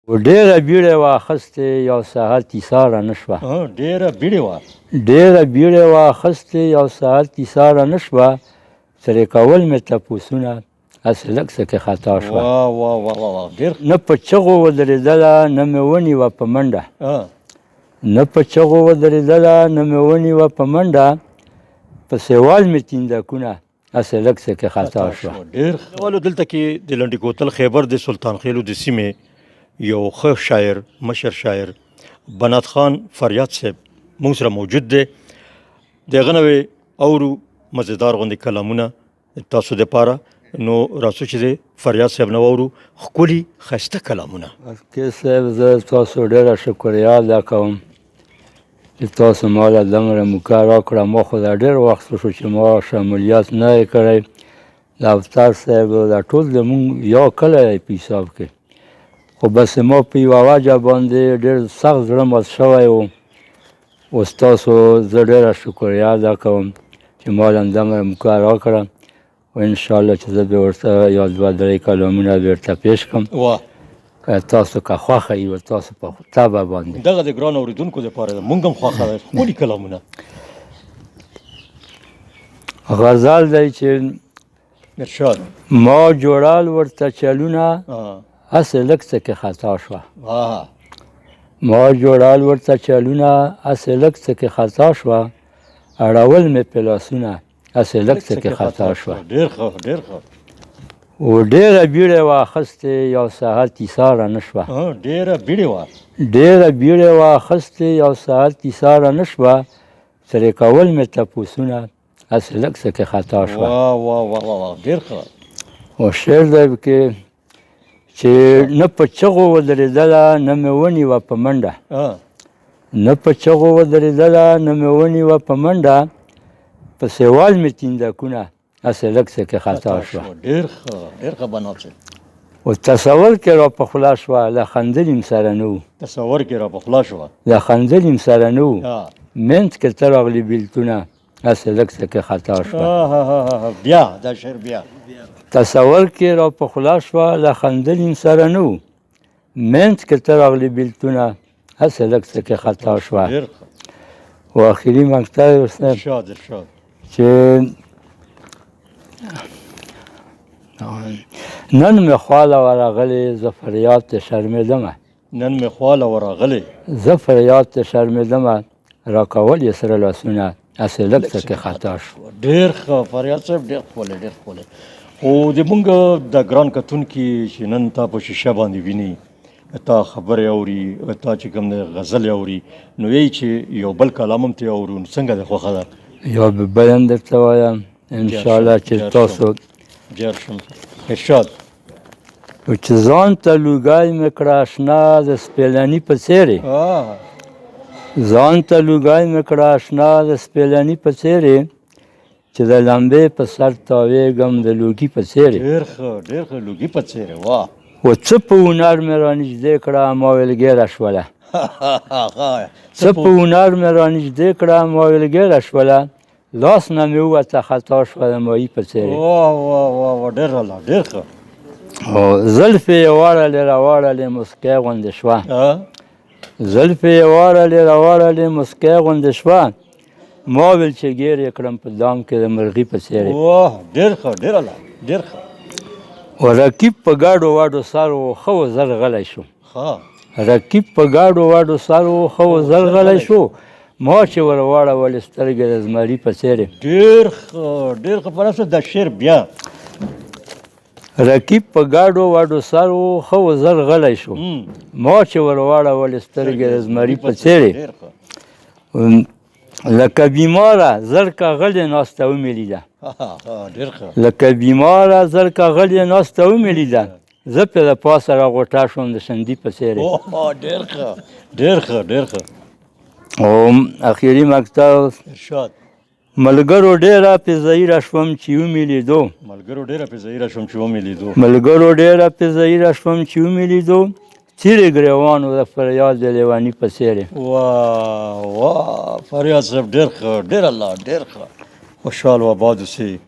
ډېره بیړه وه اخیستې، یو ساعت ایساره نه شوه. ډېره بیړه وه، ډېره بیړه وه اخیستې، یو ساعت ایساره نه شوه. ترې کول مې تپوسونه، هسې لږ څه کې خطا شوه. واه واه واه واه، ډېر. نه په چغو ودرېدله، نه مې ونیوه په منډه. نه په چغو ودرېدله، نه مې ونیوه په منډه. په سیوال مې تیندکونه، هسې لږ څه کې خطا شوه. ډېر ښه. دلته کې د لنډي کوتل خیبر د سلطان خېلو د سیمې یو ښه شاعر، مشر شاعر بنات خان فریاد صاحب موږ سره موجود دی. د هغه نه اورو مزیدار غوندې کلامونه تاسو دپاره. نو راسو چې د فریاد صاحب نه واورو ښکلي ښایسته کلامونه. کې صاحب، زه تاسو ډېره شکریه ادا کوم چې تاسو ما له دومره موقع راکړه. ما خو دا ډېر وخت وشو چې ما شمولیت نه یې کړی. د افطار صاحب دا ټول زمونږ یو کلی دی په حساب کې، خو بس ما په یوه وجه باندې ډېر سخت زړه مات شوی و. اوس تاسو زه ډېره شکریه ادا کوم چې ما له دومره موقع راکړه، او انشاءالله چې زه به ورته یو دوه درې کلامونه بیرته پیش کړم. واه. که تاسو که خوښه یي، تاسو په طبع باندې. دغه د ګران اورېدونکو دپاره ده، مونږ هم خوښه ده ښکلي کلامونه. غزل دی چې ارشاد. ما جوړال ورته چلونه، هسې لږ څه کې خطا شوه. ما جوړال ورته چلونه، هسې لږ څه کې خطا شوه. اړول مې په لاسونه، هسې لږ څه کې خطا شوه. ډېر ښه، ډېر ښه. و ډېره بیړه وه اخیستې، یو ساعت ایساره نه شوه. ډېره بیړه وه، ډېره بیړه وه اخیستې، یو ساعت ایساره نه شوه. ترې کول مې تپوسونه، هسې لږ څه کې خطا شوه. واه واه واه واه، ډېر ښه. او شعر دی کې چې نه په چغو ودرېدله، نه مې ونیوه په منډه. نه په چغو ودرېدله، نه مې ونیوه په منډه. په سیوال مې تیندکونه، هسې لږ څه کې خطا شوه. ډېر ښه، ډېر ښه بنات صاحب. او تصور کې را په خوله شوه، له خندلیم سره نه وو. تصور کې را په خوله شوه، له خندلیم سره نه وو. منځ کې ته راغلي بیلتونه، هسې لږ څه کې خطا شوه. بیا دا شعر بیا. تصور کې را په خوله شوه، له خندلیم سره نه وو. منځ کې ته راغلي بیلتونه، هسې لږ څه کې خطا شوه. ډېر ښه. او اخري مقطع یې ورسره ارشاد، ارشاد. چې نن مې خواله ورغلې، زه فریاد ته شرمېدمه. نن مې خواله ورغلې، زه فریاد ته شرمېدمه. راکول یې سره لاسونه، هسې لږ څه کې خطا شو. ډېر ښه فریاد صاحب، ډېر ښکلی، ډېر ښکلی. خو د مونږ د ګران کتونکي چې نن تا په شیشه باندې ویني، تا خبرې اوري، تا چې کوم دی غزلې اوري، نو وایي چې یو بل کلام هم ترې اورو، نو څنګه دی خوښه ده؟ یو بل هم درته وایم انشاءالله چې تاسو جار شم. ارشاد. او چې ځان ته لوګی مې کړه اشنا د سپېلني په څېرې. ځان ته لوګی مې کړه اشنا د سپېلني په څېرې، چې د لمبې په سر تاوېږم د لوګي په څېرې. ډېر ښه، ډېر ښه، لوګي په څېرې، واه. و څه په هنر مې رانږدې کړه، ما ویل ګېره شوله. څه په هنر مې رانږدې کړه، ما ویل ګېره شوله. لاس نه مې ووته خطا شوه د ماهي په څېرې. واه واه واه واه، ډېر الله، ډېر ښه. او زلفې یې واړلې راواړلې، موسکی غوندې شوه. زلفې یې واړلې راواړلې، موسکی غوندې شوه. ما ویل چې ګیر یې کړم په دام کې د مرغۍ په څېرې. واه، ډېر ښه، ډېر الله، ډېر ښه. او رقیب په ګاډو واډو سر و، ښه و زر غلی شو. رقیب په ګاډو واډو سر و، ښه و زر غلی شو. ما چې ور واړولې سترګې د زمري په څېرې. ډېر ښه، ډېر ښه. پر اساس دا شعر بیا. رقیب په ګاډو واډو سر و، ښه و زر غلی شو. ما چې ور واړولې سترګې د زمري په څېرې. ډېر ښه. لکه بیماره زرکه غلې ناسته ومې لیده. ډېر ښه. لکه بیماره زرکه غلې ناسته ومې لیده. زه پرې د پاسه راغوټه شوم د شندي په څېرې. ډېر ښه، ډېر ښه، ډېر ښه. او اخري مکتب. ارشاد. ملګرو ډېره پې زهیره شوم چې ومې لیدو. ملګرو ډېره پې زهیره شوم چې ومې لیدو. ملګرو ډېره پې زهیره شوم چې ومې لیدو. څیرې ګریوان و د فریاد د لیوني په څېرې. واه واه، فریاد صاحب ډېر ښه، ډېر الله، ډېر ښه. خوشحال و آباد اوسې.